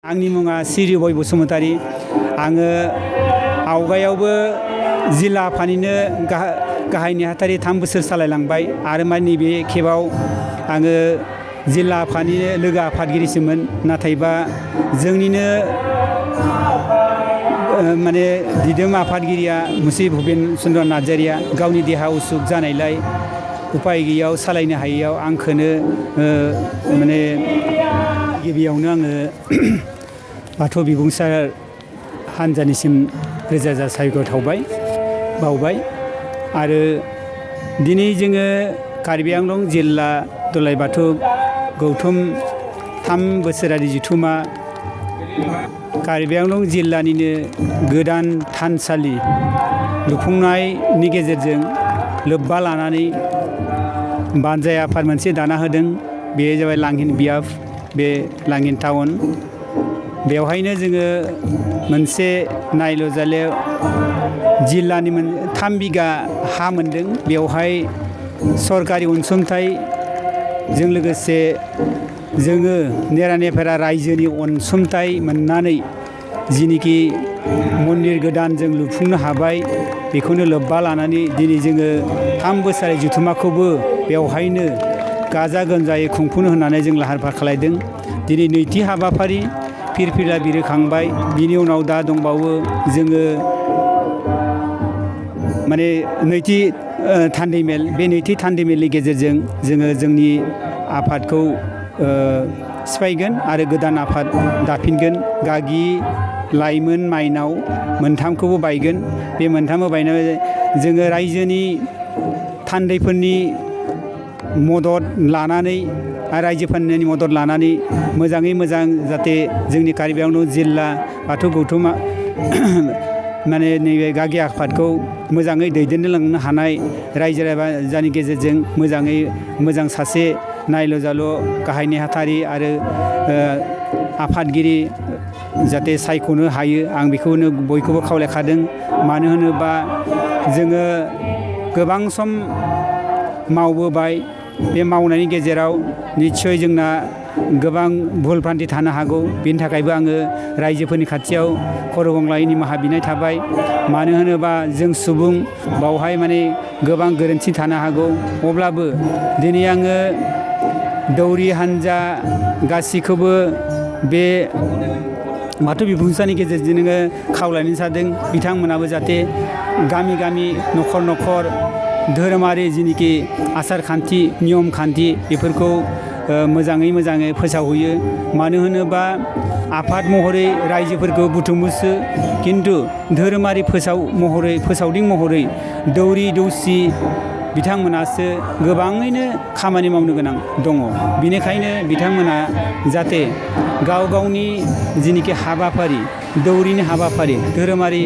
आंनि मुङा सिरिबय बसुमतारी। आङो आवगायावबो जिल्ला आफादनिनो गाहाय नेहाथारि 3 बोसोर सालायलांबाय आरो नैबे खेबाव आङो जिल्ला आफादनिनो लोगो आफादगिरिसोमोन। नाथायबा जोंनिनो दिदोम आफादगिरिया मुस्रि भुपेन चन्द्र नार्जारिया गावनि देहा उसुख जानायलाय उपाय गैयैयाव सालायनो हायैयाव आंखौनो गिबियावनो आङो बाथौ बिबुंसार हान्जानिसिम रोजा रोजा साबायखर बावबाय। आरो दिनै जोङो कार्बि आंलं जिल्ला दुलाराय बाथौ गौथुम 3 बोसोरारि जथुम्मा कार्बि आंलं जिल्लानिनो गोदान थानसालि लुफुंनायनि गेजेरजों लोब्बा लानानै बानजाय आफाद मोनसे दाना होदों। बे जाबाय लांहिन बियाफ, बे लांहिन टाउन। बेवहायनो जोङो मोनसे नायल' जाले जिल्लानि 3 बिगा हा मोनदों। बेवहाय सरकारि अनसुंथाइजों लोगोसे जोङो नेरानेफेरा रायजोनि अनसुंथाइ मोननानै जिनिखि मन्दिर गोदान जों लुफुंनो हाबाय, बेखौनो लोब्बा लानानै दिनै जोङो 3 बोसोरारि जथुम्माखौबो बेवहायनो गाजा गोमजायै खुंफुंनो होननानै जों लाहार फाहार खालायदों। दिनै नैथि हाबाफारि फिरफिला बिरखांबाय। बिनि उनाव दा दंबावो जोङो नैथि थान्दैमेल। बे नैथि थान्दैमेलनि गेजेरजों जोङो जोंनि आफादखौ सिफायगोन आरो गोदान आफाद दाफिनगोन। गागि, लाइमोन, माइनाव मोनथामखौबो बायगोन। बे मोनथामबो बायनानै जोङो रायजोनि थान्दैफोरनि मदद लानानै आरो रायजोफोरनि मदद लानानै मोजाङै मोजां जाहाथे जोंनि कार्बि आंलं जिल्ला बाथौ गौथुमा नैबे गागि आफादखौ मोजाङै दैदेनलांनो हानाय रायजो राजानि गेजेरजों मोजाङै मोजां सासे नायल' जाल' गाहाय नेहाथारि आरो आफादगिरि जाहाथे सायख'नो हायो, आं बेखौनो बयखौबो खावलायखादों। मानो होनोबा जोङो गोबां सम मावबोबाय। बे मावनायनि गेजेराव निस्सय जोंना गोबां भुल भ्रान्थि थानो हागौ। बेनि थाखायबो आङो रायजोफोरनि खाथियाव खर' गंग्लायै निमाहा बिनाय थाबाय। मानो होनोबा जों सुबुं, बावहाय गोबां गोरोन्थि थानो हागौ। अब्लाबो दिनै आङो दौरि हान्जा गासैखौबो बे बाथौ बिबुंसारनि गेजेरजों खावलायनो सानदों। बिथांमोनाबो जाहाथे गामि गामि न'खर न'खर धोरोमारि जिनिखि आसार खान्थि नियम खान्थि बेफोरखौ मोजाङै फोसावहैयो। मानो होनोबा आफाद महरै रायजोफोरखौ बुथुमोसो, खिन्थु धोरोमारि फोसावदिं महरै दौरि दौसि बिथांमोनासो गोबाङैनो खामानि मावनो गोनां दङ। बेनिखायनो बिथांमोना जाहाथे गाव गावनि जिनिखि हाबाफारि, दौरिनि हाबाफारि, धोरोमारि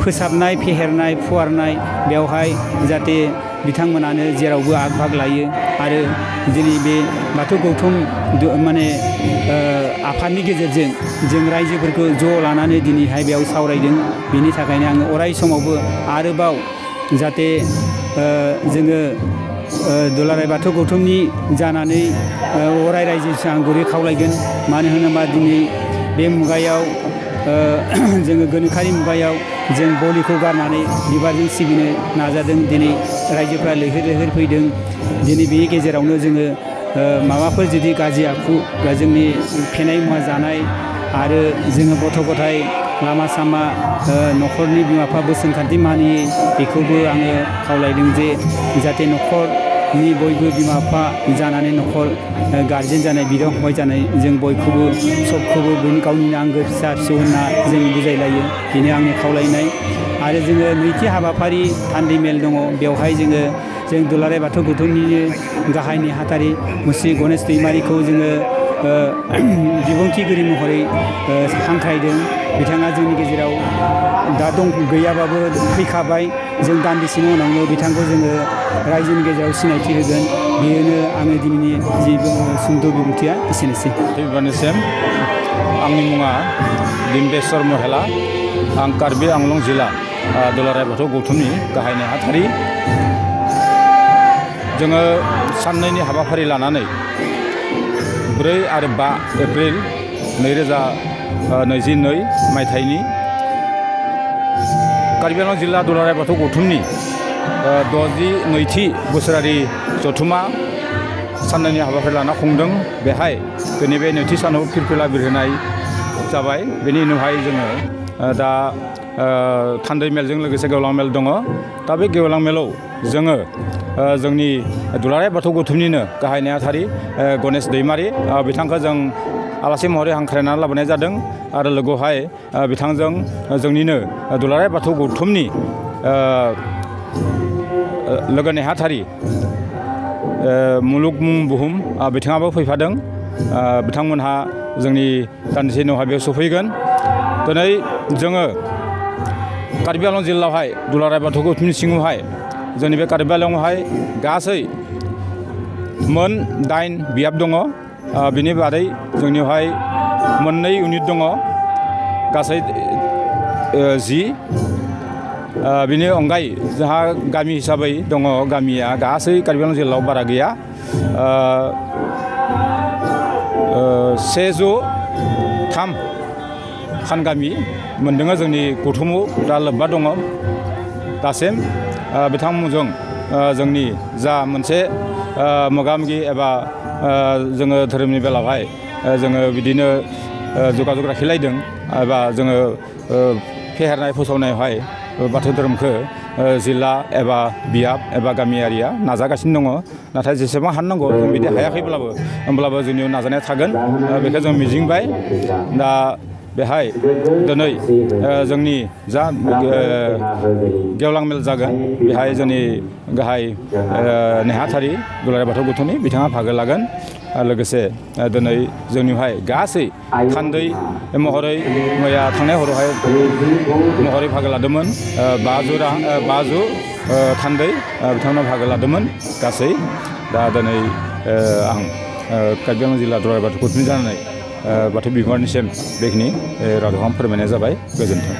फोसाबनाय, फेहेरनाय, फुवारनाय, बेवहाय जाहाथे बिथांमोनानो जेरावबो आग भाग लायो। आरो दिनै बे बाथौ गौथुम आफादनि गेजेरजों जों रायजोफोरखौ ज' लानानै दिनैहाय बेयाव सावरायदों। बेनि थाखायनो आङो अराय समावबो आरोबाव जाहाथे जोङो दुलाराय बाथौ गौथुमनि जानानै अराय रायजोसिम आं गुरै खावलायगोन। मानो होनोबा दिनै बे मुगायाव जोङो गोनोखोआरि मुगायाव जों बलिखौ गारनानै बिबारजों सिबिनो नाजादों। दिनै रायजोफ्रा लैहोर लैहोर फैदों। दिनै बेनि गेजेरावनो जोङो माबाफोर जुदि गाज्रि आखु, जोंनि फेनाय मुवा जानाय आरो जोङो गथ' गथाय लामा सामा न'खरनि बिमा बिफा बोसोनखान्थि मानियै, बेखौबो आङो खावलायदों जे जाहाथे न'खरनि बयबो बिमा बिफा जानानै न'खर गारजेन जानाय, बिदा फंबाय जानाय, जों बयखौबो सबखौबो गावनिनो आंगो फिसा फिसौ होनना जों बुजायलायो। बेनो आंनि खावलायनाय। आरो जोङो नैथि हाबाफारि थान्दैमेल दङ। बेवहाय जों दुलाराय बाथौ गौथुमनिनो गाहाय नेहाथारि मुस्रि गणेश दैमारिखौ जोङो बिबुंथिगिरि महरै हांख्रायदों। बिथाङा जोंनि गेजेराव दा गैयाबाबो फैखाबाय। जों दान्दिसेनि उनावनो बिथांखौ जोङो रायजोनि गेजेराव सिनायथि होगोन। बेनो आङो दिनैनि जि सुंद' बिबुंथिया एसेनोसै। गिबियावनोसिम आंनि मुङा डिम्बेश्वर महिला। आं कार्बि आंलं जिल्ला दुलाराय बाथौ गौथुमनि गाहाय नेहाथारि। जोङो साननैनि हाबाफारि लानानै 4 आरो 5 एप्रिल 2022 मायथाइनि कार्बि आंलं जिल्ला दुलाराय बाथौ गौथुमनि 62थि बोसोरारि जथुमा साननैनि हाबाफारि लाना खुंदों। बेहाय दिनै बे नैथि सानाव फिरफिला बिरहोनाय जाबाय। बेनि उनावहाय जोङो दा थान्दै मेलजों लोगोसे गेवलां मेल दङ। दा बे गेवलां मेलाव जोङो जोंनि दुलाराय बाथौ गौथुमनिनो गाहाय नेहाथारि गणेश दैमारि बिथांखौ जों आलासि महरै हांख्रायनानै लाबोनाय जादों आरो लोगोआवहाय बिथांजों जोंनिनो दुलाराय बाथौ गौथुमनि लोगो नेहाथारि मुलुग मुं बुहुम बिथाङाबो फैफादों। बिथांमोनहा जोंनि दान्दिसे उनावहाय बेयाव सफैगोन। दिनै जोङो कार्बि आंलं जिल्लायावहाय दुलाराय बाथौ गौथुमनि सिङावहाय जोंनि बे कार्बि आंलंआवहाय गासै मोन 8 बियाब दङ। बिनि बादै जोंनियावहाय मोननै इउनिट दङ, गासै 10। बिनि अनगायै जोंहा गामि हिसाबै दङ। गामिया गासै कार्बि आंलं जिल्लायाव बारा गैया। 103 खान गामि मोनदों जोंनि गौथुमाव दा लोब्बा दङ। दासिम बिथांमोनजों जोंनि जा मोनसे मोगा मोगि एबा जोङो धोरोमनि बेलायावहाय जोङो बिदिनो जगाजग लाखिलायदों एबा जोङो फेहेरनाय फोसावनायावहाय बाथौ धोरोमखौ जिल्ला एबा बियाब एबा गामियारिया नाजागासिनो दङ। नाथाय जेसेबां हानांगौ जों बिदि हायाखैब्लाबो होमब्लाबो जोंनियाव नाजानाया थागोन, बेखौ जों मिजिंबाय। दा बेहाय दिनै जोंनि जा गेवलां मेल जागोन, बेहाय जोंनि गाहाय नेहाथारि दुलाराय बाथौ गौथुमनि बिथाङा बाहागो लागोन। लोगोसे दिनै जोंनियावहाय गासै थान्दै महरै मैया थांनाय हरावहाय महरै बाहागो लादोंमोन 5 थान्दै बिथांमोना बाहागो लादोंमोन गासै। दा दिनै आं कार्बि आंलं जिल्ला दुलाराय बाथौ गौथुमनि जानानै बाथौ बिगोमानिसिम बेखिनि रादाबखौ फोरमायनाय जाबाय। गोजोन्थों।